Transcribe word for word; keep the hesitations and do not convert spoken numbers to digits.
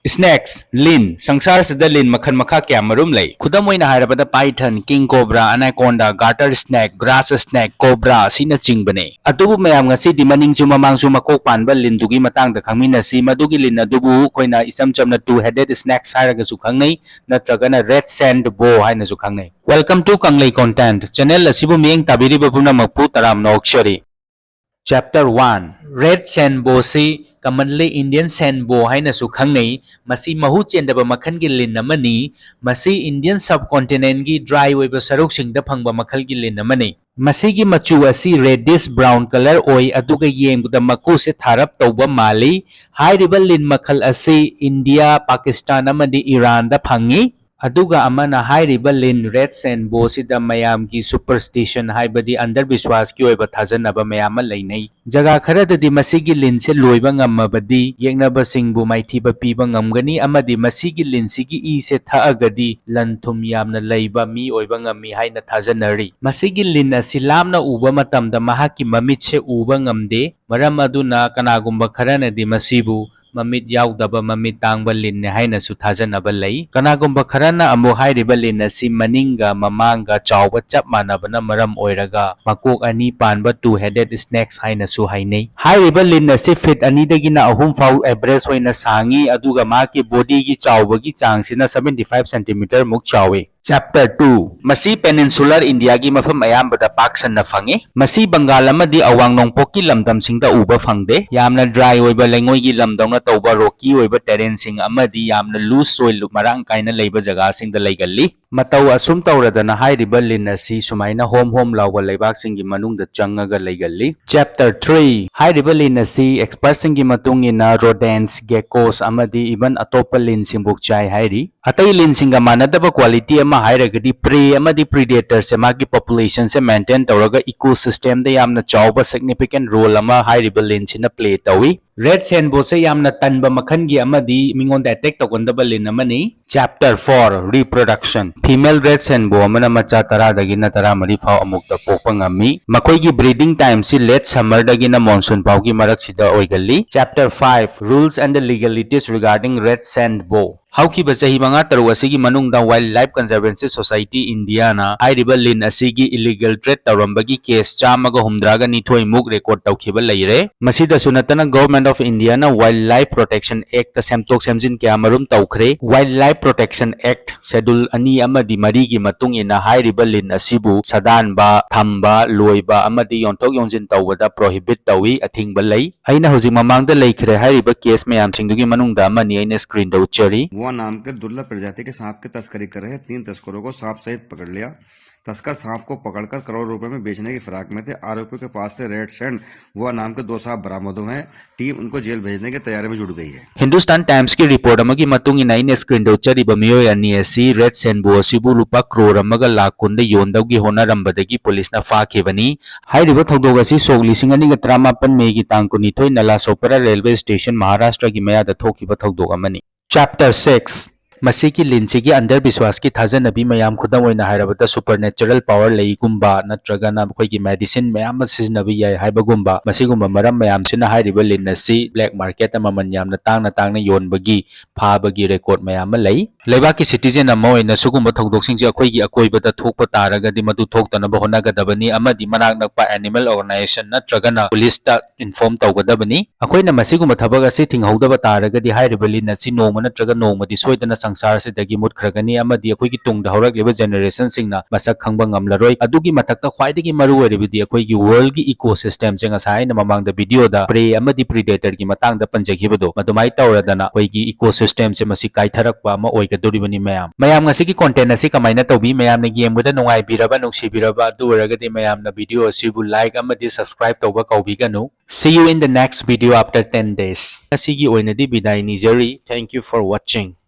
Snakes, ꯂꯤꯟ꯫ ꯁꯪꯁꯥꯔꯁꯤꯗ ꯂꯤꯟ ꯃꯈꯜ ꯃꯈꯥ ꯀꯌꯥ ꯃꯔꯨꯝ ꯂꯩ꯫ ꯈꯨꯗꯝ ꯑꯣꯏꯅ ꯍꯥꯏꯔꯕꯗ python, king cobra, anaconda, garter snake, grass snake, cobra ꯑꯁꯤꯅꯆꯤꯡꯕꯅꯤ꯫ ꯑꯗꯨꯕꯨ ꯃꯌꯥꯝ, ꯉꯁꯤꯗꯤ ꯃꯅꯤꯡꯁꯨ ꯃꯃꯥꯡꯁꯨ ꯃꯀꯣꯛ ꯄꯥꯟꯕ ꯂꯤꯟꯗꯨꯒꯤ ꯃꯇꯥꯡꯗ ꯈꯪꯃꯤꯟꯅꯁꯤ꯫ ꯃꯗꯨꯒꯤ ꯂꯤꯟ ꯑꯗꯨꯕꯨ ꯑꯩꯈꯣꯏꯅ ꯏꯆꯝ ꯆꯝꯅ two headed snakes ꯍꯥꯏꯔꯒꯁꯨ ꯈꯪꯅꯩ, ꯅꯠꯇ꯭ꯔꯒꯅ red sand boa ꯍꯥꯏꯅꯁꯨ ꯈꯪꯅꯩ꯫ Welcome to Kanglei Content channel ꯑꯁꯤꯕꯨ ꯃꯤꯠꯌꯦꯡ ꯇꯥꯕꯤꯔꯤꯕ ꯄꯨꯝꯅꯃꯛꯄꯨ ꯇꯔꯥꯝꯅ ꯑꯣꯛꯆꯔꯤ꯫ Chapter one, Red Sand Boaꯁꯤ commonly Indian Sand Boa ꯍꯥꯏꯅꯁꯨ ꯈꯪꯅꯩ꯫ ꯃꯁꯤ ꯃꯍꯨ ꯆꯦꯟꯗꯕ ꯃꯈꯜꯒꯤ ꯂꯤꯟ ꯑꯃꯅꯤ꯫ ꯃꯁꯤ Indian subcontinentꯀꯤ dry ꯑꯣꯏꯕ ꯁꯔꯨꯛꯁꯤꯡꯗ ꯐꯪꯕ ꯃꯈꯜꯒꯤ ꯂꯤꯟ ꯑꯃꯅꯤ꯫ ꯃꯁꯤꯒꯤ ꯃꯆꯨ ꯑꯁꯤ reddish brown colour ꯑꯣꯏ, ꯑꯗꯨꯒ ꯌꯦꯡꯕꯗ ꯃꯀꯨꯁꯦ ꯊꯥꯔꯞ ꯇꯧꯕ ꯃꯥꯜꯂꯤ꯫ ꯍꯥꯏꯔꯤꯕ ꯂꯤꯟ ꯃꯈꯜ ꯑꯁꯤ ꯏꯟꯗꯤꯌꯥ, ꯄꯥꯀꯤꯁꯇꯥꯟ ꯑꯃꯗꯤ ꯏꯔꯥꯟꯗ ꯐꯪꯉꯤ꯫ ꯑꯗꯨꯒ ꯑꯃꯅ, ꯍꯥꯏꯔꯤꯕ ꯂꯤꯟ red sand boaꯁꯤꯗ ꯃꯌꯥꯝꯒꯤ superstition, ꯍꯥꯏꯕꯗꯤ ꯑꯟꯙꯕꯤꯁ꯭ꯋꯥꯁꯀꯤ ꯑꯣꯏꯕ ꯊꯥꯖꯅꯕ ꯃꯌꯥꯝ ꯑꯃ ꯂꯩꯅꯩ꯫ ꯖꯒꯥ ꯈꯔꯗꯗꯤ ꯃꯁꯤꯒꯤ ꯂꯤꯟꯁꯦ ꯂꯣꯏꯕ ꯉꯝꯃꯕꯗꯤ ꯌꯦꯛꯅꯕꯁꯤꯡꯕꯨ ꯃꯥꯏꯊꯤꯕ ꯄꯤꯕ ꯉꯝꯒꯅꯤ ꯑꯃꯗꯤ ꯃꯁꯤꯒꯤ ꯂꯤꯟꯁꯤꯒꯤ ꯏꯁꯦ ꯊꯛꯑꯒꯗꯤ ꯂꯟ ꯊꯨꯝ ꯌꯥꯝꯅ ꯂꯩꯕ ꯃꯤ ꯑꯣꯏꯕ ꯉꯝꯃꯤ ꯍꯥꯏꯅ ꯊꯥꯖꯅꯔꯤ꯫ ꯃꯁꯤꯒꯤ ꯂꯤꯟ ꯑꯁꯤ ꯂꯥꯞꯅ ꯎꯕ ꯃꯇꯝꯗ ꯃꯍꯥꯛꯀꯤ ꯃꯃꯤꯠꯁꯦ ꯎꯕ ꯉꯝꯗꯦ꯫ ꯃꯔꯝ ꯑꯗꯨꯅ ꯀꯅꯥꯒꯨꯝꯕ ꯈꯔꯅꯗꯤ ꯃꯁꯤꯕꯨ ꯃꯃꯤꯠ ꯌꯥꯎꯗꯕ, ꯃꯃꯤꯠ ꯇꯥꯡꯕ ꯂꯤꯟꯅꯤ ꯍꯥꯏꯅꯁꯨ ꯊꯥꯖꯅꯕ ꯂꯩ꯫ ꯀꯅꯥꯒꯨꯝꯕ ꯈꯔꯅ ꯑꯃꯨꯛ ꯍꯥꯏꯔꯤꯕ ꯂꯤꯟ ꯑꯁꯤ ꯃꯅꯤꯡꯒ ꯃꯃꯥꯡꯒ ꯆꯥꯎꯕ ꯆꯞ ꯃꯥꯟꯅꯕꯅ ꯃꯔꯝ ꯑꯣꯏꯔꯒ ꯃꯀꯣꯛ ꯑꯅꯤ ꯄꯥꯟꯕ two headed snakes ꯍꯥꯏꯅꯁꯨ ꯍꯥꯏꯅꯩ꯫ ꯍꯥꯏꯔꯤꯕ ꯂꯤꯟ ꯑꯁꯤ feet ꯑꯅꯤꯗꯒꯤꯅ ꯑꯍꯨꯝ ꯐꯥꯎ average ꯑꯣꯏꯅ ꯁꯥꯡꯉꯤ, ꯑꯗꯨꯒ ꯃꯍꯥꯛꯀꯤ bodyꯒꯤ ꯆꯥꯎꯕꯒꯤ ꯆꯥꯡꯁꯤꯅ seventy five centimeter ꯃꯨꯛ ꯆꯥꯎꯏ꯫ Chapter two, ꯃꯁꯤ Peninsular Indiaꯒꯤ ꯃꯐꯝ ꯑꯌꯥꯝꯕꯗ ꯄꯥꯛ ꯁꯟꯅ ꯐꯪꯏ꯫ ꯃꯁꯤ ꯕꯪꯒꯥꯜ ꯑꯃꯗꯤ ꯑꯋꯥꯡ ꯅꯣꯡꯄꯣꯛꯀꯤ ꯂꯝꯗꯝꯁꯤꯡꯗ ꯎꯕ ꯐꯪꯗꯦ꯫ ꯌꯥꯝꯅ dry ꯑꯣꯏꯕ ꯂꯩꯉꯣꯏꯒꯤ ꯂꯝꯗꯧꯅ ꯇꯧꯕ rocky ꯑꯣꯏꯕ terrainꯁꯤꯡ ꯑꯃꯗꯤ ꯌꯥꯝꯅ loose soil ꯃꯔꯥꯡ ꯀꯥꯏꯅ ꯂꯩꯕ ꯖꯒꯥꯁꯤꯡꯗ ꯂꯩꯒꯜꯂꯤ꯫ ꯃꯇꯧ ꯑꯁꯨꯝ ꯇꯧꯔꯗꯅ ꯍꯥꯏꯔꯤꯕ ꯂꯤꯟ ꯑꯁꯤ ꯁꯨꯃꯥꯏꯅ ꯍꯣꯝ ꯍꯣꯝ ꯂꯥꯎꯕ ꯂꯩꯕꯥꯛꯁꯤꯡꯒꯤ ꯃꯅꯨꯡꯗ ꯆꯪꯉꯒ ꯂꯩꯒꯜꯂꯤ꯫ Chapter three, ꯍꯥꯏꯔꯤꯕ ꯂꯤꯟ ꯑꯁꯤ expertꯁꯤꯡꯒꯤ ꯃꯇꯨꯡ ꯏꯟꯅ rodents, geckos ꯑꯃꯗꯤ even ꯑꯇꯣꯞꯄ ꯂꯤꯟꯁꯤꯡꯕꯨ ꯆꯥꯏ ꯍꯥꯏꯔꯤ꯫ ꯑꯇꯩ ꯂꯤꯟꯁꯤꯡꯒ ꯃꯥꯟꯅꯗꯕ quality ꯑꯃ ꯍꯥꯏꯔꯒꯗꯤ prey ꯑꯃꯗꯤ predatorꯁꯦ ꯃꯥꯒꯤ populationꯁꯦ maintain ꯇꯧꯔꯒ ecosystemꯗ ꯌꯥꯝꯅ ꯆꯥꯎꯕ significant role ꯑꯃ ꯍꯥꯏꯔꯤꯕ ꯂꯤꯟꯁꯤꯅ play ꯇꯧꯏ꯫ Red sand bowꯁꯦ ꯌꯥꯝꯅ ꯇꯟꯕ ꯃꯈꯜꯒꯤ ꯑꯃꯗꯤ ꯃꯤꯉꯣꯟꯗ attack ꯇꯧꯒꯟꯗꯕ ꯂꯤꯟ ꯑꯃꯅꯤ꯫ Chapter four, Reproduction. Female red sand bow ꯑꯃꯅ ꯃꯆꯥ ꯇꯔꯥꯗꯒꯤꯅ ꯇꯔꯥꯃꯔꯤ ꯐꯥꯎ ꯑꯃꯨꯛꯇ ꯄꯣꯛꯄ ꯉꯝꯃꯤ꯫ ꯃꯈꯣꯏꯒꯤ breeding timeꯁꯤ late summerꯗꯒꯤꯅ monsoon ꯐꯥꯎꯒꯤ ꯃꯔꯛꯁꯤꯗ ꯑꯣꯏꯒꯜꯂꯤ꯫ Chapter five, Rules and the Legalities Regarding Red Sand Bow. ꯍꯧꯈꯤꯕ ꯆꯍꯤ ꯃꯉꯥ ꯇꯔꯨꯛ ꯑꯁꯤꯒꯤ ꯃꯅꯨꯡꯗ Wildlife Conservancy Society Indiaꯅ ꯍꯥꯏꯔꯤꯕ ꯂꯤꯟ ꯑꯁꯤꯒꯤ illegal trade ꯇꯧꯔꯝꯕꯒꯤ case ꯆꯥꯝꯃꯒ ꯍꯨꯝꯗ꯭ꯔꯥꯒ ꯅꯤꯊꯣꯏ ꯃꯨꯛ record ꯇꯧꯈꯤꯕ ꯂꯩꯔꯦ꯫ ꯃꯁꯤꯗꯁꯨ ꯅꯠꯇꯅ Government of Indiaꯅ Wildlife Protection Actꯇ ꯁꯦꯝꯗꯣꯛ ꯁꯦꯝꯖꯤꯟ ꯀꯌꯥ ꯃꯔꯨꯝ ꯇꯧꯈ꯭ꯔꯦ꯫ Wildlife Protection Act Schedule ꯑꯅꯤ ꯑꯃꯗꯤ ꯃꯔꯤꯒꯤ ꯃꯇꯨꯡ ꯏꯟꯅ ꯍꯥꯏꯔꯤꯕ ꯂꯤꯟ ꯑꯁꯤꯕꯨ ꯁꯥꯗꯥꯟꯕ, ꯊꯝꯕ, ꯂꯣꯏꯕ ꯑꯃꯗꯤ ꯌꯣꯟꯊꯣꯛ ꯌꯣꯟꯁꯤꯟ ꯇꯧꯕꯗ prohibit ꯇꯧꯏ, ꯑꯊꯤꯡꯕ ꯂꯩ꯫ ꯑꯩꯅ ꯍꯧꯖꯤꯛ ꯃꯃꯥꯡꯗ ꯂꯩꯈ꯭ꯔꯦ ꯍꯥꯏꯔꯤꯕ case ꯃꯌꯥꯝꯁꯤꯡꯗꯨꯒꯤ ꯃꯅꯨꯡꯗ ꯑꯃꯅꯤ ꯑꯩꯅ screenꯗ ꯎꯠꯆꯔꯤ꯫ वुआ नाम के दुर्लभ प्रजाति के सांप की तस्करी कर रहे तीन तस्करों को सांप सहित पकड़ लिया। तस्कर सांप को पकड़कर करोड़ों रुपए में बेचने की फिराक में थे। आरोपियों के पास से रेड सैंड वुआ नाम के दो सांप बरामद हुए हैं। टीम उनको जेल भेजने की तैयारी में जुट गई है। Hindustan Timesꯀꯤ report ꯑꯃꯒꯤ ꯃꯇꯨꯡ ꯏꯟꯅ ꯑꯩꯅ screenꯗ ꯎꯠꯆꯔꯤꯕ ꯃꯤꯑꯣꯏ ꯑꯅꯤ ꯑꯁꯤ red sand bow ꯑꯁꯤꯕꯨ ꯂꯨꯄꯥ crore ꯑꯃꯒ ꯂꯥꯈ ꯀꯨꯟꯗ ꯌꯣꯟꯗꯧꯒꯤ ꯍꯣꯠꯅꯔꯝꯕꯗꯒꯤ ꯄꯨꯂꯤꯁꯅ ꯐꯥꯈꯤꯕꯅꯤ꯫ ꯍꯥꯏꯔꯤꯕ ꯊꯧꯗꯣꯛ ꯑꯁꯤ ꯁꯣꯛ ꯂꯤꯁꯤꯡ ꯑꯅꯤꯒ ꯇꯔꯥꯃꯥꯄꯟ Mayꯒꯤ ꯇꯥꯡ ꯀꯨꯟꯅꯤꯊꯣꯏ ꯅꯂꯥꯁꯣꯄꯥꯔꯥ railway station ꯃꯍꯥꯔꯥꯁꯇ꯭ꯔꯒꯤ ꯃꯌꯥꯗ ꯊꯣꯛꯈꯤꯕ ꯊꯧꯗꯣꯛ ꯑꯃꯅꯤ꯫ Chapter six. ꯃꯁꯤꯒꯤ ꯂꯤꯟꯁꯤꯒꯤ ꯑꯟꯙꯕꯤꯁ꯭ꯋꯥꯁꯀꯤ ꯊꯥꯖꯅꯕꯤ ꯃꯌꯥꯝ, ꯈꯨꯗꯝ ꯑꯣꯏꯅ ꯍꯥꯏꯔꯕꯗ supernatural power ꯂꯩꯒꯨꯝꯕ ꯅꯠꯇ꯭ꯔꯒꯅ ꯑꯩꯈꯣꯏꯒꯤ medicine ꯃꯌꯥꯝ ꯑꯃ ꯁꯤꯖꯤꯟꯅꯕ ꯌꯥꯏ ꯍꯥꯏꯕꯒꯨꯝꯕ, ꯃꯁꯤꯒꯨꯝꯕ ꯃꯔꯝ ꯃꯌꯥꯝꯁꯤꯅ ꯍꯥꯏꯔꯤꯕ ꯂꯤꯟ ꯑꯁꯤ black marketꯇ ꯃꯃꯜ ꯌꯥꯝꯅ ꯇꯥꯡꯅ ꯇꯥꯡꯅ ꯌꯣꯟꯕꯒꯤ, ꯐꯥꯕꯒꯤ record ꯃꯌꯥꯝ ꯑꯃ ꯂꯩ꯫ ꯂꯩꯕꯥꯛꯀꯤ citizen ꯑꯃ ꯑꯣꯏꯅ ꯁꯤꯒꯨꯝꯕ ꯊꯧꯗꯣꯛꯁꯤꯡꯁꯦ ꯑꯩꯈꯣꯏꯒꯤ ꯑꯀꯣꯏꯕꯗ ꯊꯣꯛꯄ ꯇꯥꯔꯒꯗꯤ ꯃꯗꯨ ꯊꯣꯛꯇꯅꯕ ꯍꯣꯠꯅꯒꯗꯕꯅꯤ ꯑꯃꯗꯤ ꯃꯅꯥꯛ ꯅꯛꯄ animal organization ꯅꯠꯇ꯭ꯔꯒꯅ ꯄꯨꯂꯤꯁꯇ inform ꯇꯧꯒꯗꯕꯅꯤ꯫ ꯑꯩꯈꯣꯏꯅ ꯃꯁꯤꯒꯨꯝꯕ ꯊꯕꯛ ꯑꯁꯤ ꯊꯤꯡꯍꯧꯗꯕ ꯇꯥꯔꯒꯗꯤ ꯍꯥꯏꯔꯤꯕ ꯂꯤꯟ ꯑꯁꯤ ꯅꯣꯡꯃ ꯅꯠꯇ꯭ꯔꯒ ꯅꯣꯡꯃꯗꯤ ꯁꯣꯏꯗꯅ ꯁꯪꯁꯥꯔꯁꯤꯗꯒꯤ ꯃꯨꯠꯈ꯭ꯔꯒꯅꯤ ꯑꯃꯗꯤ ꯑꯩꯈꯣꯏꯒꯤ ꯇꯨꯡꯗ ꯍꯧꯔꯛꯂꯤꯕ generationꯁꯤꯡꯅ ꯃꯁꯛ ꯈꯪꯕ ꯉꯝꯂꯔꯣꯏ꯫ ꯑꯗꯨꯒꯤ ꯃꯊꯛꯇ ꯈ꯭ꯋꯥꯏꯗꯒꯤ ꯃꯔꯨ ꯑꯣꯏꯔꯤꯕꯗꯤ ꯑꯩꯈꯣꯏꯒꯤ worldꯒꯤ ecosystemꯁꯦ ꯉꯁꯥꯏ ꯑꯩꯅ ꯃꯃꯥꯡꯗ videoꯗ prey ꯑꯃꯗꯤ predatorꯒꯤ ꯃꯇꯥꯡꯗ ꯄꯟꯖꯈꯤꯕꯗꯣ, ꯃꯗꯨꯃꯥꯏꯅ ꯇꯧꯔꯗꯅ ꯑꯩꯈꯣꯏꯒꯤ ecosystemꯁꯦ ꯃꯁꯤ ꯀꯥꯏꯊꯔꯛꯄ ꯑꯃ ꯑꯣꯏꯒꯗꯧꯔꯤꯕꯅꯤ ꯃꯌꯥꯝ꯫ ꯃꯌꯥꯝ ꯉꯁꯤꯒꯤ content ꯑꯁꯤ ꯀꯃꯥꯏꯅ ꯇꯧꯕꯤ? ꯃꯌꯥꯝꯅ ꯌꯦꯡꯕꯗ ꯅꯨꯡꯉꯥꯏꯕꯤꯔꯕ, ꯅꯨꯡꯁꯤꯕꯤꯔꯕ? ꯑꯗꯨ ꯑꯣꯏꯔꯒꯗꯤ ꯃꯌꯥꯝꯅ video ꯑꯁꯤꯕꯨ like ꯑꯃꯗꯤ subscribe ꯇꯧꯕ ꯀꯥꯎꯕꯤꯒꯅꯨ꯫ See you in the next video after ten days. ꯉꯁꯤꯒꯤ ꯑꯣꯏꯅꯗꯤ ꯕꯤꯗꯥꯏ ꯅꯤꯖꯔꯤ꯫ Thank you for watching.